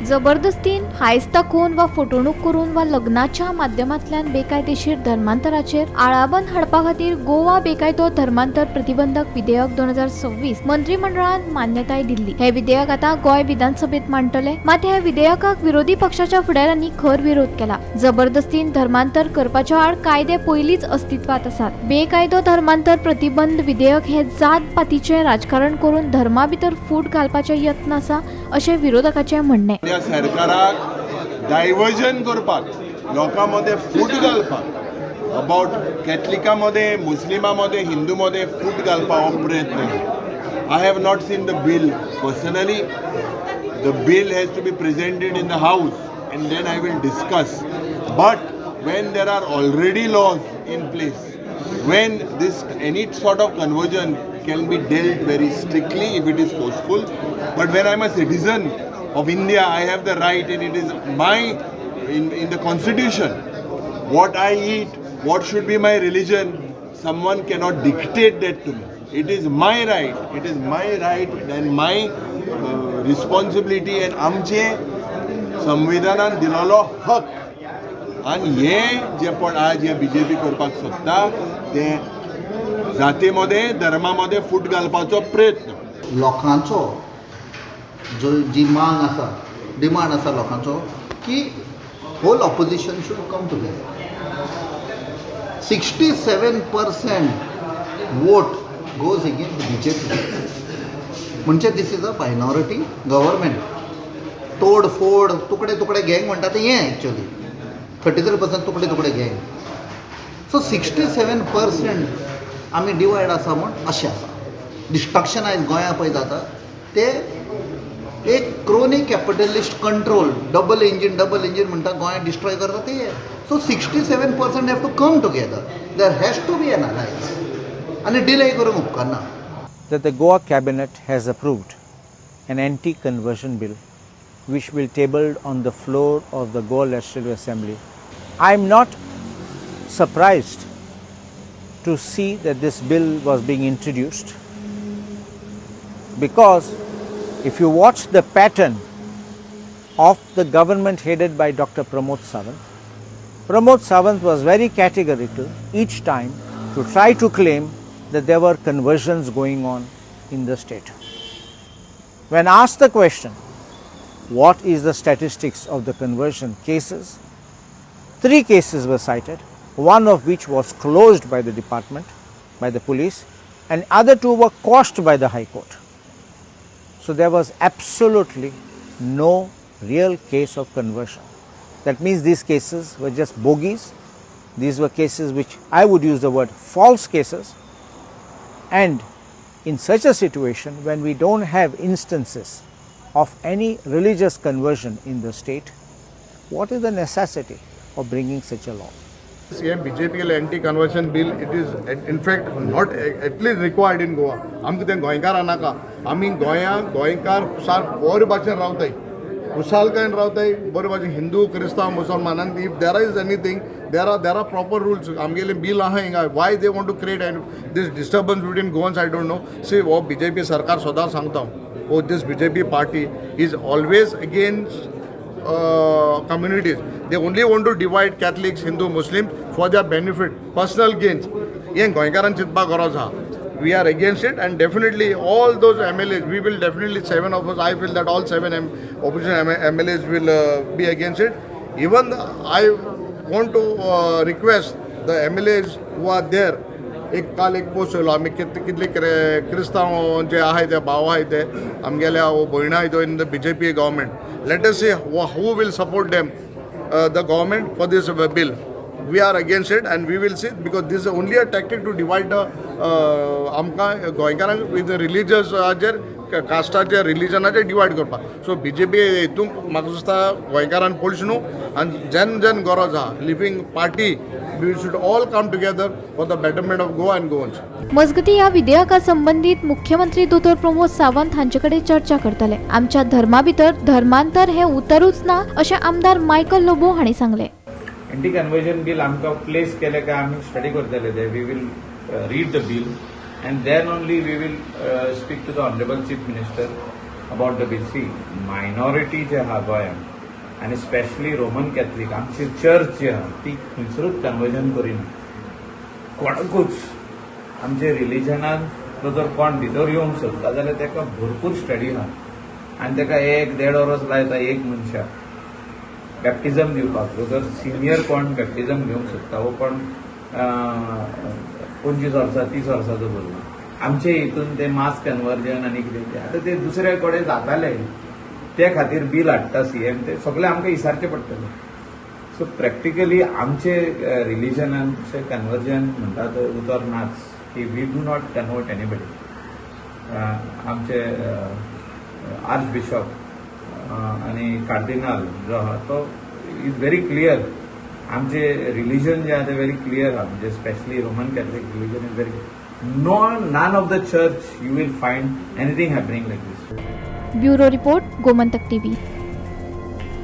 जबरदस्तीन हायस दाखोवन वा फटवणूक करून वा लग्नाच्या माध्यमांतल्यान बेकायदेशीर धर्मांतराचेर आळाबंद हाडपा खातीर गोवा बेकायदो धर्मांतर प्रतिबंधक विधेयक 2026 मंत्रिमंडळान मान्यताय दिल्ली. हे विधेयक आतां गोंय विधानसभेत मांडटले. मात ह्या विधेयकाक विरोधी पक्षाच्या फुडाऱ्यांनी खर विरोध केला. जबरदस्तीन धर्मांतर करपाच्या आड कायदे पयलींच अस्तित्वात आसात. बेकायदो धर्मांतर प्रतिबंध विधेयक हे जात पातीचें राजकारण करून धर्मा भितर फूट घालपाचे यत्न आसा, अशें विरोधकाचें म्हणणें. त्या सरकाराक डायवर्जन करपाक, लोकां मदें फूट घालपाक, अबावट कॅथलिकां मदें, मुस्लिमां मदें, हिंदू मदें फूट घालपाक हो प्रयत्न. I have not seen the bill personally. The bill has to be presented in the house and then I will discuss. But when there are already laws in place, when this any sort of conversion can be dealt very strictly if it is forceful, but when I'm a citizen of India, I have the right and it is my in the constitution what I eat, what should be my religion, someone cannot dictate that to me. It is my right. It is my right and my responsibility and आमचे संविधानान दिलेलो हक. आनी हे जे पण आज हे BJP करपाक सोदता, ते जाती मदें, धर्मा मदें फूट घालपाचो प्रयत्न. लोकांचो जो जी मांग आसा, डिमांड आसा लोकांचो की whole opposition should come together. 67% vote goes against BJP, म्हणजे this is a minority government. तोड फोड, तुकडे तुकडे गँग म्हणटा ते हें एक्चुअली 33% तुकडे तुकडे गँग. सो 67% आमी डिवायड आसा म्हूण अशें आसा. डिस्ट्रक्शन आयज गोंया पळय जाता, ते एक crony capitalist control, double engine, double engine म्हणटा, गोंय डिस्ट्रॉय करता ते. So 67% have to come together. There has to be an alliance आनी डिले करूंक उपकारना. That the Goa cabinet has approved an anti-conversion bill which will tabled on the floor of the Goa Legislative Assembly. I am not surprised to see that this bill was being introduced, because if you watch the pattern of the government headed by Dr. Pramod Sawant, Pramod Sawant was very categorical each time to try to claim that there were conversions going on in the state. When asked the question, what is the statistics of the conversion cases? Three cases were cited, one of which was closed by the department, by the police, and other two were quashed by the High Court. So there was absolutely no real case of conversion. That means these cases were just bogies. These were cases which I would use the word false cases. And in such a situation, when we don't have instances of any religious conversion in the state, what is the necessity of bringing such a law? हे BJP anti conversion bill, it is in fact not at least required in Goa. आमकां तें गोंयकारां नाका. आमी गोंया गोंयकार सार बरे भाशेन रावताय, खुशालकायेन रावताय बरे भाशेन, हिंदू, क्रिस्तांव, मुसलमान. आनी if there is anything, there are proper rules. आमगेले बील आहा हिंगा. Why they want to create this disturbance between Goans, I don't know. See, हो बीजेपी सरकार सदां सांगता, हो this BJP party is always against communities. They only want to divide Catholics, Hindu, Muslims for their benefit, personal gains. हें गोंयकारान चिंतपाक गरज आहा. We are against it and definitely all those MLAs, we will definitely, seven of us, I feel that all seven opposition MLAs will be against it. Even I want to request the MLAs who are there. एक काल एक post येयलो, आमी कितले क्रिस्तांव जे आहाय, ते भाव आहाय, ते आमगेल्या भयणां आहाय in the BJP government. Let us see who will support them, the government, for this bill. We are against it and we will see, because this is only a tactic to divide the आमकां गोंयकारांक with रिलिजियसाचेर, कास्टाचेर, रिलिजनाचेर divide करपाक. So BJP हितून म्हाका दिसता गोंयकारान पळोवचें न्हू आनी जेन्ना जेन्ना गरज आहा, leaving party, we should all come together for the betterment of Goa and Goans. मजगती, ह्या विधेयका संबंदीत मुख्यमंत्री दोतोर प्रमोद सावंत हांचे कडेन चर्चा करतले. आमच्या धर्मा भितर धर्मांतर हे उतरूच ना, अशें आमदार मायकल लोबो हांणी सांगलें. एंटी कन्वर्जन बील आमकां प्लेस केले काय आमी स्टडी करतले ते. We will read the bill and then only we will speak to the honourable Chief Minister. About the bill, see, minority जे आहा गोंयांत आनी स्पेशली रोमन कॅथलीक, आमची चर्च जी आहा ती खंयसरूच कन्वर्जन करिना कोणाकूच. आमचे रिलिजनान तो जर कोण भितर येवंक सोदता जाल्यार ताका भरपूर स्टडी आहा आनी ताका एक देड वर्स लायता एक मनशाक बॅप्टिझम दिवपाक. जर सिनियर कोण बॅप्टिझम घेवंक सोदता वो कोण 25 वर्सां, 30 वर्साचो भुरगो, आमचे हितून ते मास कन्वर्जन आनी कितें तें आतां ते दुसऱ्या कडेन जाताले, ते खातीर बील हाडटा सीएम, ते सगळे आमकां इसारचें पडटलें. सो प्रॅक्टिकली आमचे रिलिजनाचे कन्वर्जन म्हणटा ते उतर नाच की we do not convert anybody. आमचे आर्च बिशॉप आनी कार्दिनाल जो आहा तो is very clear. आमचे रिलिजन जे आहा ते व्हेरी क्लियर आहा, म्हणजे specially Roman Catholic religion is very no, none of the church you will find anything happening like this. Bureau report, Gomantak TV.